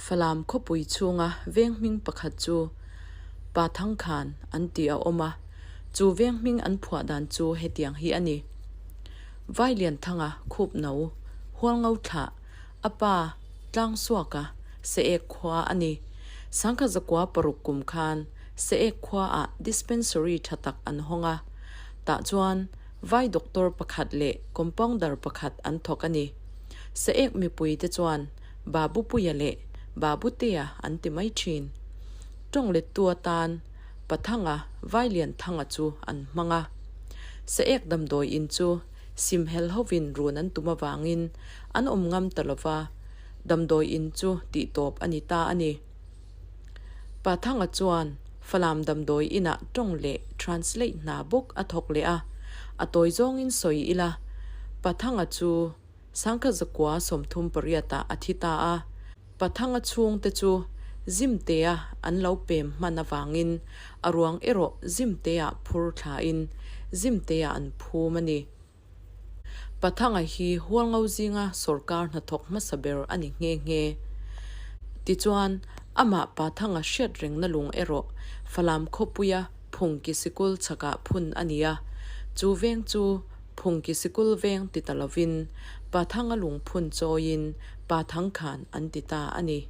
Falam khawpui chhunga veng hming pakhat chu Pa Thang Khan an tih a awm a, chu veng hming an phuah dan chu hetiang hi a ni. Vailianthanga khup no, Hualngo thlah, a pa Tlangsuaka Seek khua a ni. Sangkha zakua paruk kum khan Seek khuaah dispensary tha tak an hawng a, tah chuan Vai doctor pakhat leh compounder pakhat an thawk a ni. Seek mipuite chuan Babupuia leh Babutea an ti mai thin. Tawng lettu atan Pathanga Vailianthanga chu an hmang a. Seek damdawi in chu simhel hovin run an tum avangin an awm ngam ta lova, damdawi in chu tihtawp a ni ta a ni. Pathanga chuan Falam damdawi inah tawng leh translate hna bawk a thawk leh a, a tawi zawngin sawi ila, Pathanga chu Sangkha zakua 38 ah a thi ta a, Pathanga chhungte chu Zimtea an lo pem hman avangin a ruang erawh Zimtea phur thlain Zimtea an phum a ni. Pathanga hi Hualngo zinga sawrkar hnathawk hmasa ber a ni nghe nghe. Tichuan, amah Pathanga hriat rengna lung erawh Falam khawpuia Phungki Sikul chhakah phun a ni a, chu veng chu Phungki Sikul veng ti ta lovin Pathanga lung phun chawiin Pathang khan an ti ta a ni.